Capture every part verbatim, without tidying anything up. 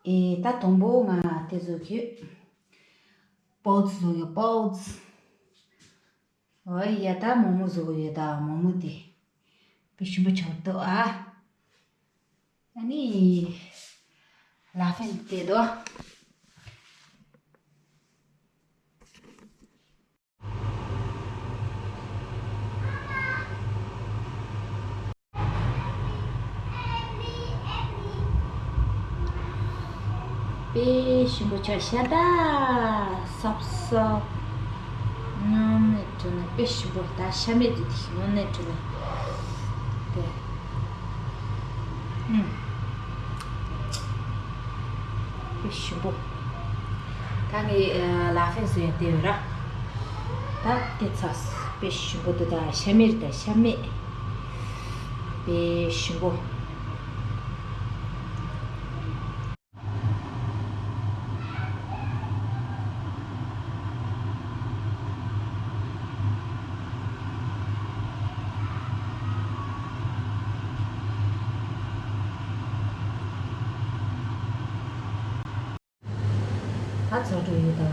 ཨེ། ད་དང་པོ་ང་དེ་བཟོ་གི་ཡོད། པའོ་ཙི་བཟོ་གི་ཡོད། པའོ་ཙི། ཨོ་ཡ། ད་མོག་མོག་བཟོ་གི་ཡོད། ད་མོག་མོག་དེ་དཔེ་ཞིམ་པོ་ཆགས་འདུག་ཨ། ཨ་ནི་ལ་ཕན་དེ་དོ། དཔེ་ཞིམ་པོ་ཆགས་ཤག་ད། སོབ་སོབ། དངོས་གནས་དྲང་གནས་དཔེ་ཞིམ་པོ། ད་ཤ་མེད་དུ་དེ་དངོས་གནས་དྲང་གནས་དེ། ཨུམ། དཔེ་ཞིམ་པོ། ད་ངས་ལ་ཕན་བཟོས་ཡ་དེ་ཡོད་ར། ད་དེ་ཚ་དཔེ་ཞིམ་པོ་འདུག་ད་ཤ་མེད་རེད། ད་ཤ་མེད། དཔེ་ཞིམ་པོ། ད་ཚོགས་འདུ་ཡོད་དོ།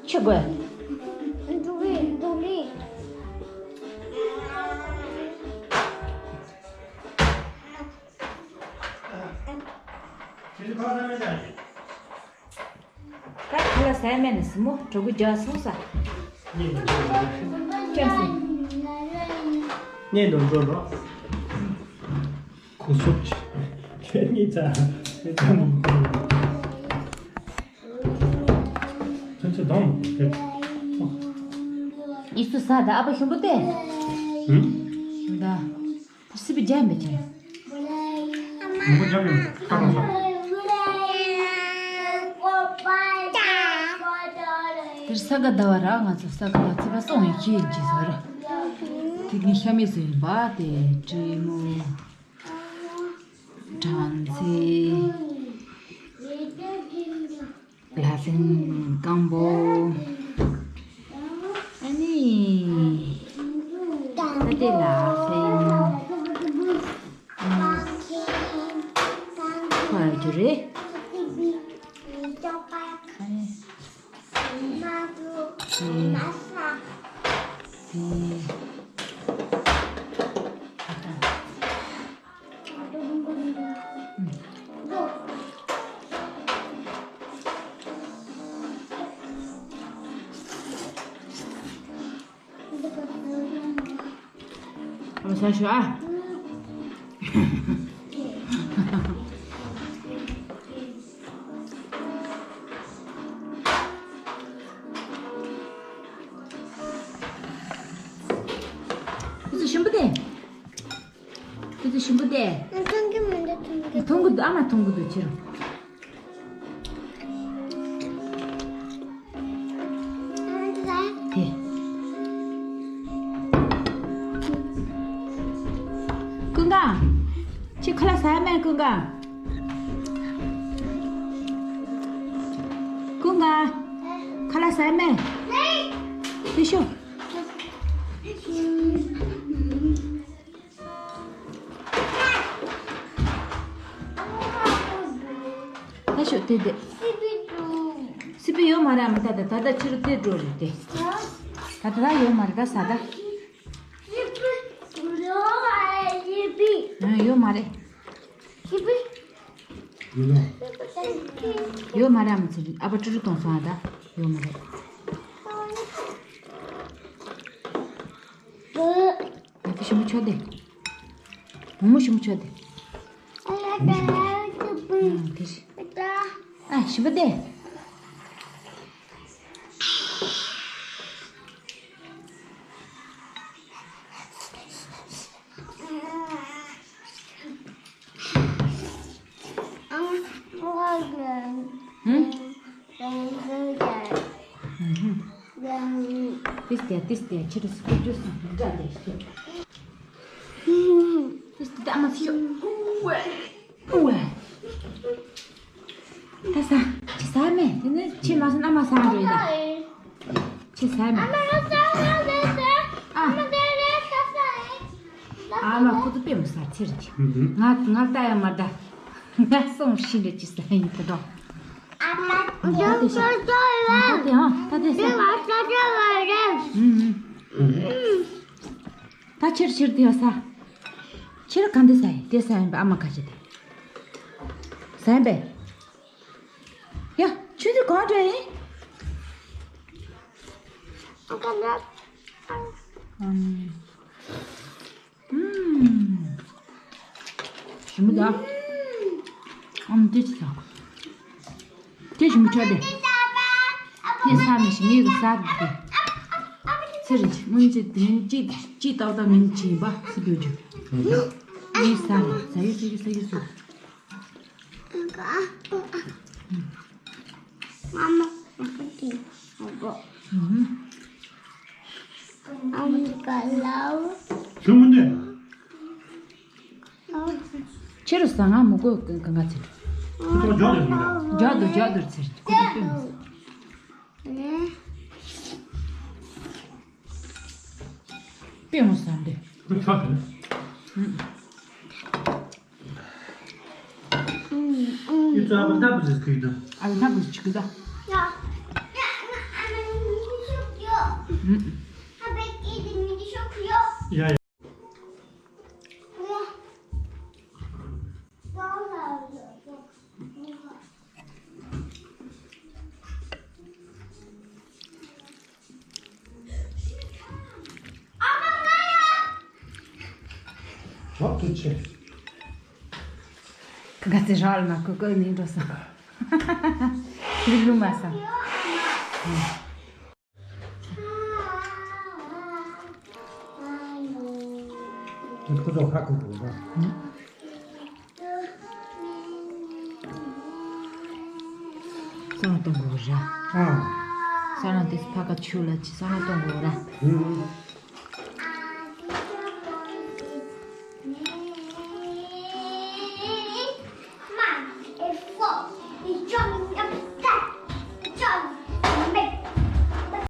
ཆུ་དགོས། འབྲུ་རིགས། འབྲུ་རིགས། ཁྱེད་ཚོ་ཁ་སང་མེད་ཀྱང་། ད་ཁ་ལག་ཟ་མེད་ནས་སི་མོ་གྲོགས་པོ་རྒྱག་སོང་ས། ཅམ་སི། ཉན་དང་འགྲོ་རོགས། ཁུ་སུབ་ཅི། ཁྱེད་གཉིས་ཚ། ཁྱེད་ཚ་མོ། ཁྱེད་ཚོ་དང་མོ། ཨི་སུ་ས་ད་ཨ་ཕ་ཞུམ་པོ་ཏེ། ཧུམ། ད། སི་པི་རྒྱ་མི་ཆེ། མོ་གོ་རྒྱ་མི་ཁ་ནང་ས། དེར་ས་ག་ཟླ་བ་ར་ང་ཚོ་ས་ག་ཟླ་བ་ཚེས་པ་སོང་ཡིན་ཁྱི་ཡིན་གྱི་ཟེར། དེ་གི་ཤ་མེད་ཟེར་ཡིན་པ་དེ་དྲི་མོ། གྲང་ཚེ། ལ་སེང་སྐམ་པོ། ཨ་ནི། ད་དེ་ལ་སེང་། ཁོ་ཡ་རྒྱུ་རེད། ཨ་ནི། དེ། དེ། ཨ་ས་ཞུ་ཨ། ཁོ་ཚོ་ཞིམ་པོ་དེ། ཁྱེད་ཚོ་ཞིམ་པོ་དེ། ཐུང་གི་མི་འདུག་ཐུང་གི། ཐུང་གི་འདུག་ཨ་མ་ཐུང་གི་འདུག་ཕྱིར། དེ། ཀུན་དགའ། ཁྱེད་ཁ་ལག་ཟ་ཡ་མེད་ཀུན་དགའ། ཀུན་དགའ། ཁ་ལག་ཟ་ཡ་མེད། དེ་ཤོག་ད་ཤོག་དེ་དེ། སི་པི་ཡོད་མ་རེད། ཨ་མ་ད་ད་ད་ད་ཕྱི་རུ་དེ་འགྲོ་རེད་དེ། ད་ད་ད་ཡོད་མ་རེད། ད་ཟ་ད། ཨ་ཡོད་མ་རེད། ཡོད་མ་རེད། ཨ་མ་ཚེ་རིང་ཨ་ཕ་ཀྲུ་ཀྲུ་གཏོང་སོང་ཨ། ད་ཡོད་མ་རེད། ཨ་ཕ་ཞིམ་པོ་མཆོད་དེ། བུ་མོ་ཞིམ་པོ་མཆོད་དེ། ཨ་དེ་ཞིག་ཨ་ཞིམ་པོ་དེ། ཧུམ། ཧུམ། ཏིས་ཏེ་ཏིས་ཏེ་ཁྱེད་ཚོ་སྐུ་རྒྱུ་སོང་འདྲ་དེ་ཤི། ཏིས་ཏེ་ཨ་མ་ཤི། ཨུ་ཝེ། ཨུ་ཝེ། ད་ཟ། ཁྱེད་ཟ་མེད། དེ་ནས་ཁྱེད་མ་ཟ་ན་ཨ་མ་ཟ་རོ་ཡིན་ད། ཁྱེད་ཟ་མེད། ཨ། ཨ་མ་ཁོ་ཚོ་དཔེ་མི་སྲིད་ཆེར་གྱིས། ང་ང་ལྟ་ཡ་མ་ད། ང་སོང་ཤི་འདྲ་ཅི་ཟ་ཡིན་དེ་འགྲོ། ད་དེ་ཤ། ད་དེ་ཨ་ད་དེ་ཤ། ད་ཆེར་ཆེར་དེ་ཡ་ས། ཆེར་གང་དེ་ཟ་ཡིན་དེ་ཟ་ཡིན་པ། ཨ་མ་ཁ་ཤས་དེ་ཟ་ཡིན་པས། ཡ། ཆུ་དེ་ག་འདྲ་ཡིན། ཨམ། ཞིམ་པོ་འདུག་ཨམ། དེ་ཅི་ཟ། དེ་ཞིམ་པོ་འདྲ་དེ། དེ་ཟ་མི་ཤེས། ངས་གི་ཟ་གི་དེ། ཚེ་རིང་། སྔོན་ཆད་དེ་ནས་ཅི་ཅི་ཏག་ཏག་མིན་ཅི་ཡིན་པ་སུ་འདོད་རྒྱུ། ངས་ཟ་རེད། ཟ་ཡོད་ཟ་ཡོད་ཟ་ཡོད་ཟ། Mama, aku ti. Aku. Mama kalau. Cuma deh. ཁྱེད་རང་ཟ། ང་མི་དགོས། གང་ག་ཚེ། ཁོ་ཚོ་འཇོག་དེ་མི་འདྲ། འཇོག་དུ་འཇོག་དུ་ཚེ། ཁོ་ཚོ་སྟོན། དཔེ་མོ་ཟ་འདི། ཁོ་ཆགས་ཟིན། ཨུ་ཙི། ཨ་བ་ད་བུ་ཟིག་གི་ད། ཨ་བ་ད་བུ་ཟིག་གི་ད། ཡ་ཡ། ཐོག་ཏུ་ཆེ། ཁ་ཁ་ཚེ་རག་ལ་ན་ཁོ་ཁོ་ནི་འགྲོ་སོང་། ལུ་ལུ་མ་སོང་། ཁོ་ཚོ་ཧ་གོ་གོ་ར། སོང་གཏོང་གོ་ར། ཨ། སོང་དེ་ཕ་ག་ཆུ་ལ་ཅི་སོང་གཏོང་གོ་ར།